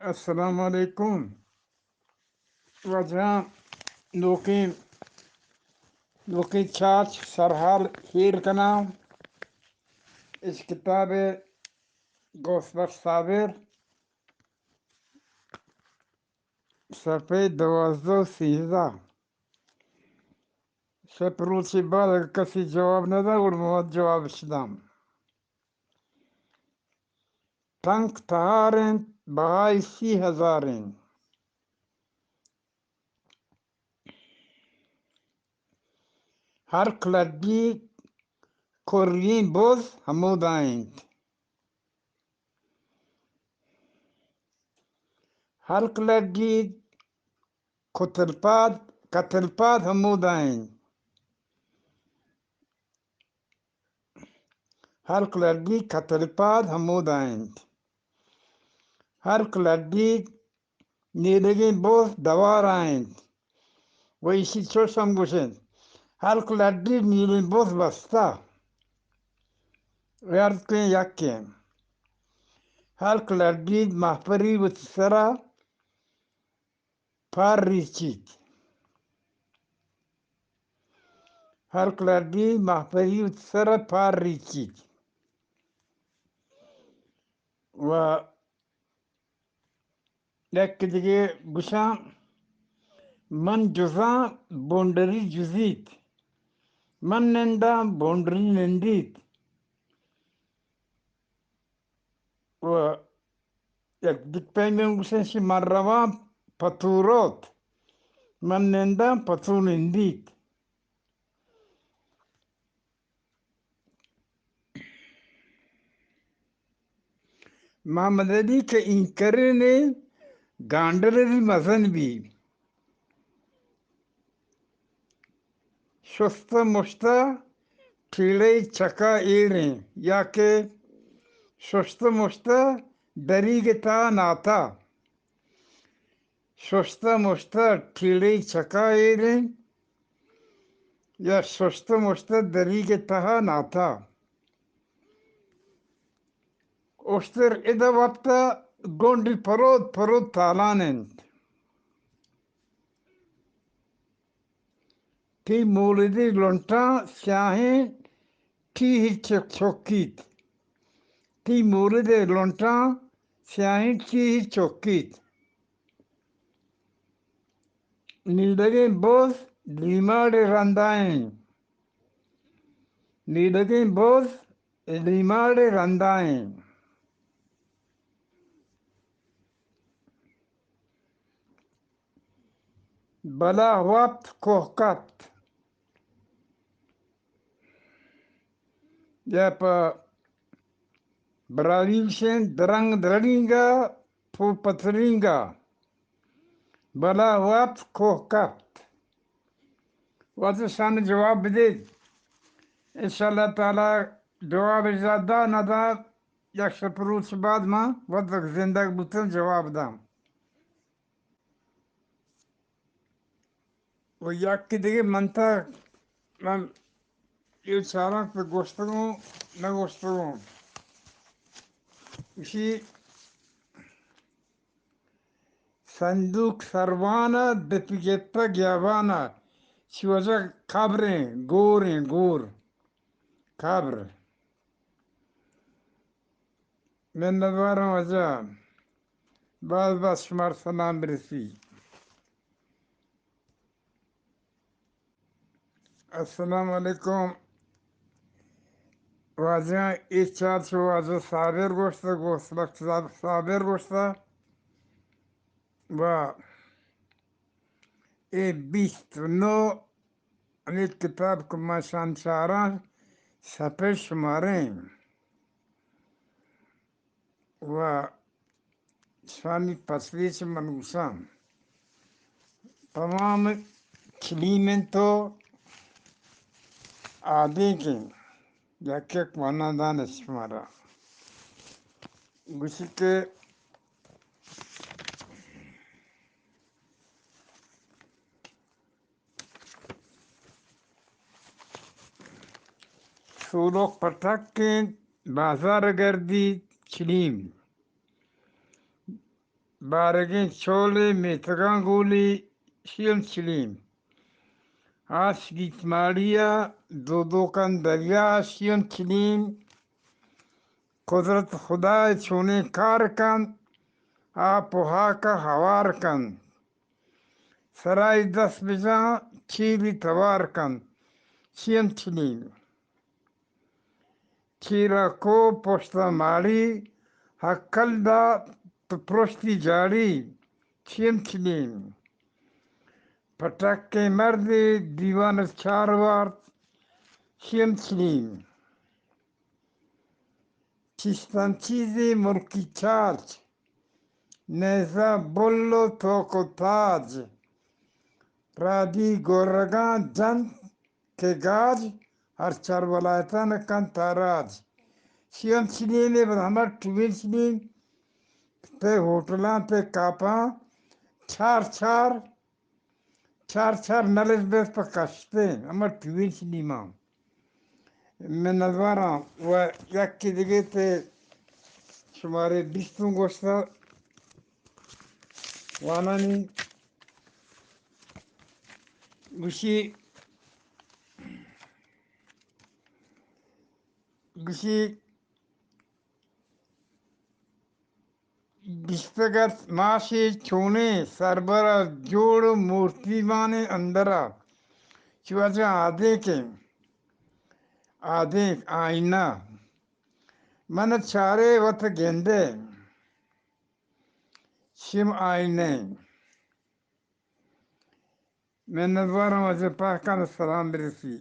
السلام علیکم۔ واجہاں، نوکیں، نوکیں چارچ سرحال شیر کناں۔ اش کتاب غوث بخش صابر، صفحہ دوازدہ و سیزدہ۔ شپ روچے بعد اگہ کسی جواب نہ دا، گڑا ما جواب اش داں۔ ٹنک تہار انت، بہائی سی ہزار انت۔ ہلک لڈی کریں بز ہمودا انت۔ ہلک لڈی کتل پاد، کتل پاد ہمودا انت۔ ہلک لڈی کتل پاد ہمودا انت۔ ہلک لڈی نیلگیں بز دوارا انت۔ و ایشی چوش ہم گوش انت، ہلک لڈی نیلیں بز بستہ۔ عرض کن یکیں۔ ہلک لڈی مہپری وتی سرا پار ریچیت۔ ہلک لڈی مہپری وتی سرا پار ریچیت۔ و یک دگہ گوشاں، من جزاں بونڈری جزیت، من ننداں بونڈری نندیت۔ و یک دگہ پیمیں گوشاں، شی من رواں پتو روت، من ننداں پتو نندیت۔ محمد علی کہ اینکرین ء گانڈل ء بھی مزن بی۔ شستہ مشتہ ٹیڑے چکا ایریں، یا کہ شستہ مشتہ دریگ تہا ناتا۔ ششتہ مشتہ ٹیڑے چکا ایریں یا ششتہ مشتہ دریگ تہا ناتا۔ اشتر ادا وپتہ گونڈی پرود پرود تالان انت۔ تئی مولدے لنٹاں سیاہیں ٹیہی چک چکیت۔ تئی مولدے لنٹاں سیاہیں ٹیہی چکیت۔ نیلگیں بز لیماڑے رندائیں۔ نیلگیں بز لیماڑے رندائیں۔ بلاہ وپت کوہ کپت۔ یا پہ براہوئی گوشیں درنگ درڑینگا، پو پترینگا۔ بلاہ وپت کوہ کپت۔ وت شان جواب بدیت۔ انشاءاللہ تعالی جواب اجازت دا نہ دا، یک شپ روچ بعد ما وت زندگ بوتن جواب داں۔ و یکے دگہ منطق من اے چاراں کہ گوشتگوں نہ گوشتگوں۔ ایشی صندوق سروان ء دپی گپتہ گیابان ء، چی وجہ قبریں، گوریں، گور۔ قبر۔ منتواراں واجہ، باز باز شمار سلام برسی۔ السلام علیکم۔ واجہ اے چار چو واجہ صابر گوشتہ، گوشت بخش صابر گوشتہ۔ و اے بیست و نو ہمے کتاب کہ ما شان چاراں سپہ شماریں و شانی پسویچ من گوشاں۔ تمام کلیم انت و آدینک انت، یک یک وانا دان است شمارا۔ گوشی کہ سولوک پٹک انت، بازار گردیت، چلیم۔ بارگیں چولے میتگاں گولی، شیم چلیم۔ آس گیت ماڑی ءَ دودوکاں دریا، شیم چلیم۔ قدرت خدا ءَ چونیں کار کنت، آپ و ہاک ءَ ہوار کنت۔ سرائی دست بجاں، چیری توار کنت، شیم چلیم۔ چیرا کو پشتا ماڑی، ہکل دا تو پرشتی جاڑی، شیم چلیم۔ پٹکیں مردے دیوان چار وارت، شیم چلیم۔ چیستان چیزی ملکی چاچ، نیزہ بل و توک و تاج۔ رادی گورگاں جنت کہ گاج، ہر چار ولایتاں کنت تاراج۔ شیم چلیم ءَ بد ہمر ٹوین چلیم، تے ہوٹلاں تے کاپاں، چار چار، چار چار نلش بیت پہ کشتیں، ہمر ٹوین چلیماں۔ منتواراں و یکے دگہ تے شمارے بیستوں گوشتا وانانی گوشی، گوشی بیستگ ات ماشے چونیں سربرا جوڑ و مورتی مانے اندرا چو اجا آدینکیں، آدینک آئینہ من چارے وت گندے شیم آئینہ۔ منتواراں واجہ پاکان سلام برسی۔